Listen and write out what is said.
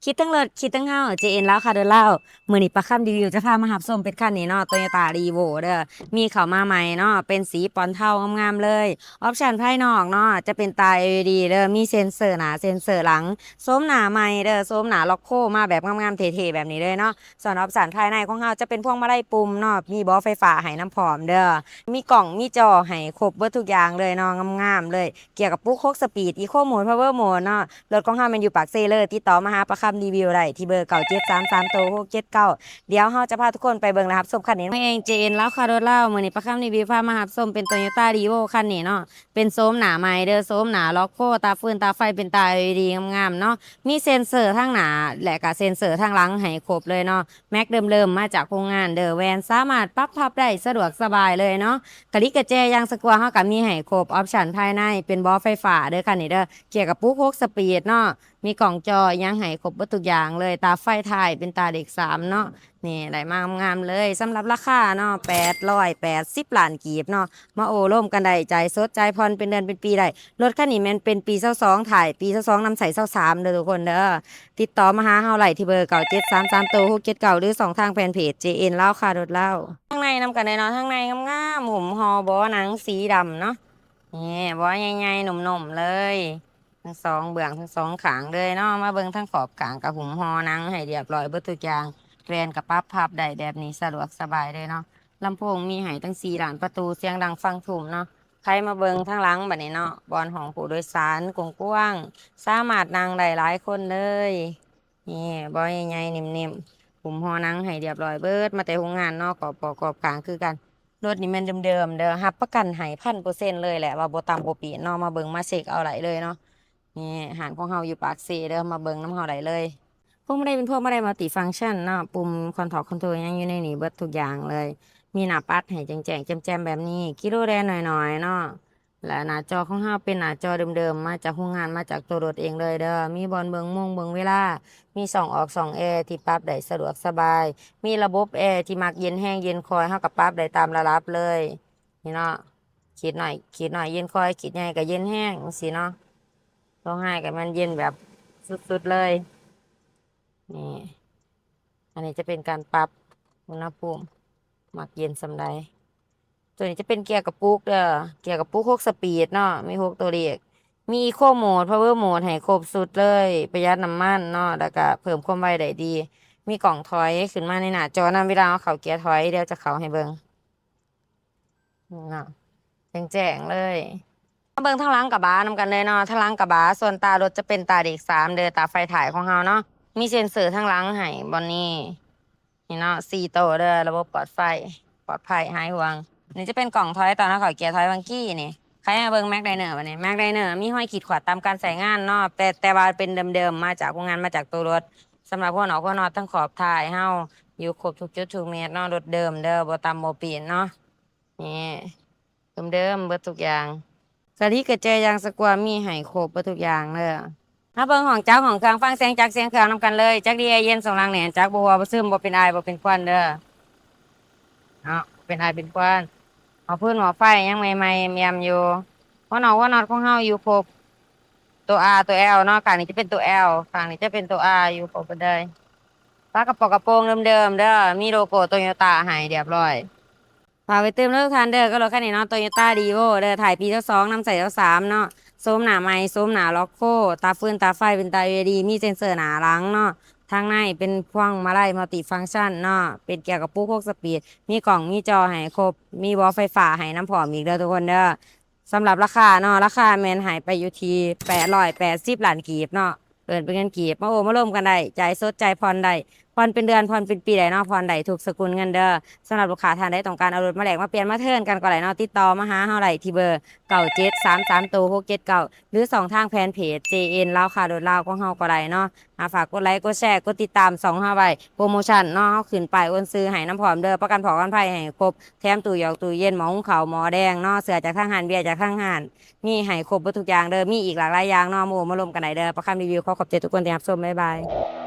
ຄິດເຖິງລົດ ຄິດເຖິງເຮົາ ເຈເອັນ ລາວ ຄ່າໂດນລາວ. ມື້ນີ້ປາຄຳຣີວິວຈະພາມາຮັບຊົມເປັນຄັນນີ້ເນາະ ໂຕໂຍຕ້າ ຣີໂວ້ ເດີ. ມີເຂົ້າມາໃໝ່ເນາະ ເປັນສີປ່ອນເທົາງາມໆເລີຍ. ອອບຊັນພາຍນອກເນາະ ຈະເປັນຕາ ແອລ ອີ ດີ ເດີ, ມີເຊັນເຊີໜ້າ ເຊັນເຊີຫຼັງ. ໂສມໜ້າໃໝ່ເດີ, ໂສມໜ້າລັອກໂຄມາແບບງາມໆເທ່ໆແບບນີ້ເລີຍເນາະ. ສ່ວນອອບຊັນພາຍໃນຂອງເຮົາຈະເປັນພວງມາໄລປຸ່ມເນາະ, ມີເບາະໄຟຟ້າໃຫ້ນຳພ້ອມເດີ. ມີກ້ອງ ມີຈໍໃຫ້ຄົບເບິດທຸກຢ່າງເລີຍເນາະ, ງາມໆເລີຍ. ເກຍກະປຸກຫົກສະປີດ ອີໂຄໂໝດ ພາວເວີໂໝດເນາະ. ລົດຂອງເຮົາແມ່ນຢູ່ປາກເຊເລີຍ, ຕິດຕໍ່ມາຫາປາຄຳຣີວິວໄດ້ທີ່ເບີ ເກົ້າເຈັດສາມສາມໂຕຫົກເຈັດເກົ້າ. ດຽວເຮົາຈະພາທຸກຄົນໄປເບິ່ງ ແລະ ຮັບຊົມຄັນນີ້ເອງ. ເຈເອັນ ລາວ ຄ່າໂດນລາວ. ມື້ນີ້ປາຄຳຣີວິວພາມາຮັບຊົມເປັນໂຕໂຍຕ້າ ຣີໂວ້ ຄັນນີ້ເນາະ, ເປັນໂສມໜ້າໃໝ່ເດີ, ໂສມໜ້າລັອກໂຄ, ຕາຟືນຕາໄຟເປັນຕາ ແອລ ອີ ດີ ງາມໆເນາະ. ມີເຊັນເຊີທາງໜ້າ ແລະ ກະເຊັນເຊີທາງຫຼັງໃຫ້ຄົບເລີຍເນາະ. ແມັກເດີມໆມາຈາກໂຮງງານເດີ, ແວ່ນສາມາດປັບພັບໄດ້ສະດວກສະບາຍເລີຍເນາະ. ກະລິກກະແຈ ຢາງສະກົວເຮົາກະມີໃຫ້ຄົບ. ອອບຊັນພາຍໃນເປັນເບາະໄຟຟ້າເດີຄັນນີ້ເດີ. ເກຍກະປຸກຫົກສະປີດເນາະ, ມີກ້ອງຈໍອີ່ຫຍັງໃຫ້ຄົບເບິດທຸກຢ່າງເລີຍ. ຕາໄຟທ້າຍເປັນຕາເລກສາມເນາະ. ນີ້ ໄດ້ມາງາມໆເລີຍ. ສຳລັບລາຄາເນາະ ແປດຮ້ອຍແປດສິບລ້ານກີບເນາະ. ມາໂອ້ລົມກັນໄດ້, ຈ່າຍສົດ ຈ່າຍຜ່ອນ ເປັນເດືອນ ເປັນປີໄດ້. ລົດຄັນນີ້ແມ່ນເປັນປີຊາວສອງ ທ້າຍປີຊາວສອງ ນຳໃຊ້ຊາວສາມເດີທຸກຄົນເດີ. ຕິດຕໍ່ມາຫາເຮົາໄດ້ທີ່ເບີ ເກົ້າເຈັດສາມສາມໂຕຫົກເຈັດເກົ້າ ຫຼື ຊ່ອງທາງແຟນເພຈ ເຈເອັນ ລາວ ຄ່າໂດນລາວ. ທາງໃນນຳກັນເລີຍເນາະ, ທາງໃນງາມໆ ຫຸ້ມຫໍ່ເບາະໜັງສີດຳເນາະ. ນີ້ ເບາະໃຫຍ່ໆ ນຸ້ມໆເລີຍ. ທັງສອງເບື້ອງ ທັງສອງຂ້າງເລີຍເນາະ. ມາເບິ່ງທາງຂອບຂ້າງກະຫຸ້ມຫໍ່ໜັງໃຫ້ລຽບຮ້ອຍເບິດທຸກຢ່າງ. ແວ່ນກະປັບພັບໄດ້ແບບນີ້ ສະດວກສະບາຍເລີຍເນາະ. ລຳໂພງມີໃຫ້ທັງສີ່ດ້ານ, ປະຕູສຽງດັງຟັງທຸ່ມເນາະ. ໄຄມາເບິ່ງທາງຫຼັງບັດນີ້ເນາະ, ບ່ອນຫ້ອງຜູ້ໂດຍສານກວ້າງໆ, ສາມາດນັ່ງໄດ້ຫຼາຍຄົນເລີຍ. ນີ້ ເບາະໃຫຍ່ໆ ເນັ້ມໆ ຫຸ້ມຫໍ່ໜັງໃຫ້ລຽບຮ້ອຍເບິດ, ມາແຕ່ໂຮງງານເນາະ. ຂອບເບາະຂອບຂ້າງຄືກັນ. ລົດນີ້ແມ່ນເດີມໆເດີ, ຮັບປະກັນໃຫ້ພັນເປີເຊັນເລີຍແຫຼະ ວ່າບໍ່ຕຳບໍ່ປີນເນາະ. ມາເບິ່ງມາເຊັກເອົາໄດ້ເລີຍເນາະ. ນີ້ ຮ້ານຂອງເຮົາຢູ່ປາກເຊເດີ, ມາເບິ່ງນຳເຮົາໄດ້ເລີຍ. ພວງມາໄລເປັນພວງມາໄລມັລຕິຟັງຊັນເນາະ, ປຸ່ມຄອນໂທຣລຄອນໂທຣຍັງຢູ່ໃນນີ້ເບິດທຸກຢ່າງເລີຍ. ມີໜ້າປັດໃຫ້ແຈ້ງໆແຈ່ມໆແບບນີ້, ກິໂລແລໜ້ອຍໆເນາະ. ແລະ ໜ້າຈໍຂອງເຮົາເປັນໜ້າຈໍເດີມໆ ມາຈາກໂຮງງານ ມາຈາກຕົວລົດເອງເລີຍເດີ. ມີບ່ອນເບິ່ງໂມງເບິ່ງເວລາ, ມີຊ່ອງອອກຊ່ອງແອທີ່ປັບໄດ້ສະດວກສະບາຍ, ມີລະບົບແອທີ່ມັກເຢັນແຮງເຢັນຄ່ອຍ, ເຮົາກະປັບໄດ້ຕາມລະດັບເລີຍ. ນີ້ເນາະ, ຂີດໜ້ອຍ ຂີດໜ້ອຍເຢັນຄ່ອຍ, ຂີດໃຫຍ່ກະເຢັນແຮງ ຈັ່ງຊີ້ເນາະ. ໂຕໄຮກະແມ່ນເຢັນແບບສຸດໆເລີຍ. ນີ້ ອັນນີ້ຈະເປັນການປັບອຸນຫະພູມ ມັກເຢັນສ່ຳໃດ. ໂຕນີ້ຈະເປັນເກຍກະປຸກເດີ, ເກຍກະປຸກຫົກສະປີດເນາະ, ມີຫົກຕົວເລກ, ມີອີໂຄໂໝດ ພາວເວີໂໝດໃຫ້ຄົບຊຸດເລີຍ, ປະຢັດນ້ຳມັນເນາະ, ແລ້ວກະເພີ່ມຄວາມໄວໄດ້ດີ. ມີກ້ອງຖອຍຂຶ້ນມາໃນໜ້າຈໍນຳ ເວລາເຮົາເຂົ້າເກຍຖອຍ, ດຽວຈະເຂົ້າໃຫ້ເບິ່ງ. ເນາະ ແຈ້ງໆເລີຍ. ມາເບິ່ງທາງຫຼັງກະບະນຳກັນເລີຍເນາະ. ທາງຫຼັງກະບະ ສ່ວນຕາລົດຈະເປັນຕາເລກສາມເດີ, ຕາໄຟທ້າຍຂອງເຮົາເນາະ. ມີເຊັນເຊີທາງຫຼັງໃຫ້ບ່ອນນີ້. ນີ້ເນາະ ສີ່ໂຕເດີ, ລະບົບປອດໄຟ ປອດໄພ ຫາຍຫ່ວງ. ນີ້ຈະເປັນກ້ອງຖອຍຕອນເຮົາເຂົ້າເກຍຖອຍຫວ່າງກີ້ນີ້. ໃຄມາເບິ່ງແມັກໄດເນີບັດນີ້. ແມັກໄດເນີມີຮອຍຂີດຂວາດຕາມການໃຊ້ງານເນາະ, ແຕ່ ແຕ່ວ່າເປັນເດີມໆ ມາຈາກໂຮງງານ ມາຈາກໂຕລົດ. ສຳລັບຫົວນອກຫົວນອດ ທັງຂອບທ້າຍເຮົາ ຢູ່ຄົບທຸກຈຸດທຸກເມັດເນາະ, ລົດເດີມເດີ, ບໍ່ຕຳບໍ່ປີ້ນເນາະ. ນີ້ ເດີມໆເບິດທຸກຢ່າງ. ກະລິກກະແຈ ຢາງສະກົວ ມີໃຫ້ຄົບເບິດທຸກຢ່າງເດີ. ມາເບິ່ງຫ້ອງຈັກຫ້ອງເຄື່ອງ, ຟັງສຽງຈັກສຽງເຄື່ອງນຳກັນເລີຍ. ຈັກດີແອເຢັນ, ຊ່ວງລ່າງແໜ້ນ, ຈັກບໍ່ຮົ່ວບໍ່ຊຶມ, ບໍ່ເປັນອາຍບໍ່ເປັນຄວັນເດີ. ເນາະ, ເປັນອາຍເປັນຄວັນ. ໝໍ້ຟືນໝໍ້ໄຟຍັງໃໝ່ໆແມ່ມໆຢູ່. ຫົວນອກຫົວນອດຂອງເຮົາຢູ່ຄົບ. ໂຕ R ໂຕ L ເນາະ, ຂ້າງນີ້ຈະເປັນໂຕ L, ຂ້າງນີ້ຈະເປັນໂຕ R ຢູ່ຄົບເບິດເລີຍ. ຝາກະປ໋ອງກະໂປງເດີມໆເດີ, ມີໂລໂກ້ໂຕໂຍຕ້າໃຫ້ລຽບຮ້ອຍ. ຝາກໄວ້ຕື່ມເດີທຸກທ່ານເດີ, ກັບລົດຄັນນີ້ເນາະ, ໂຕໂຍຕ້າ ຣີໂວ້ ເດີ, ທ້າຍປີຊາວສອງ ນຳໃຊ້ຊາວສາມເນາະ. ໂສມໜ້າໃໝ່, ໂສມໜ້າລັອກໂຄ, ຕາຟືນຕາໄຟເປັນຕາ ແອລ ອີ ດີ, ມີເຊັນເຊີໜ້າຫຼັງເນາະ. ທາງໃນເປັນພວງມາໄລມັລຕິຟັງຊັນເນາະ, ເປັນເກຍກະປຸກຫົກສະປີດ, ມີກ້ອງ ມີຈໍໃຫ້ຄົບ, ມີເບາະໄຟຟ້າໃຫ້ນຳພ້ອມອີກເດີທຸກຄົນເດີ. ສຳລັບລາຄາເນາະ, ລາຄາແມ່ນໃຫ້ໄປຢູ່ທີ່ແປດຮ້ອຍແປດສິບລ້ານກີບເນາະ, ເອີ້ນເປັນເງິນກີບ. ມາໂອ້ມາລົມກັນໄດ້, ຈ່າຍສົດ ຈ່າຍຜ່ອນໄດ້, ຜ່ອນເປັນເດືອນ ຜ່ອນເປັນປີໄດ້ເນາະ, ຜ່ອນໄດ້ທຸກສະກຸນເງິນເດີ. ສຳລັບລູກຄ້າທ່ານໃດຕ້ອງການເອົາລົດມາແລກມາປ່ຽນມາເທີນກັນກໍໄດ້ເນາະ, ຕິດຕໍ່ມາຫາເຮົາໄດ້ທີ່ເບີ ເກົ້າເຈັດສາມສາມໂຕຫົກເຈັດເກົ້າ ຫຼື ຊ່ອງທາງແຟນເພຈ ເຈ ເອັນ ລາວ ຄ່າໂດນລາວຂອງເຮົາກໍໄດ້ເນາະ. ຝາກກົດໄລ ກົດແຊ ກົດຕິດຕາມຊ່ອງເຮົາໄວ້. ໂປຣໂມຊັນເນາະ, ເຮົາຂຶ້ນປ້າຍໂອນຊື່ໃຫ້ນຳພ້ອມເດີ, ປະກັນພອກກັນໄພໃຫ້ຄົບ, ແຖມຕູ້ຢອກ, ຕູ້ເຢັນ, ໝໍ້ຫຸງເຂົ້າ, ໝໍ້ແດງເນາະ, ເສື້ອຈາກທາງຮ້ານ, ເບຍຈາກທາງຮ້ານ, ມີໃຫ້ຄົບເບິດທຸກຢ່າງເດີ. ມີອີກຫຼາກຫຼາຍຢ່າງເນາະ, ມາໂອ້ມາລົມກັນໄດ້ເດີ. ປາຄຳຣີວິວ ຂໍຂອບໃຈທຸກຄົນທີ່ຮັບຊົມ. ບາຍບາຍ.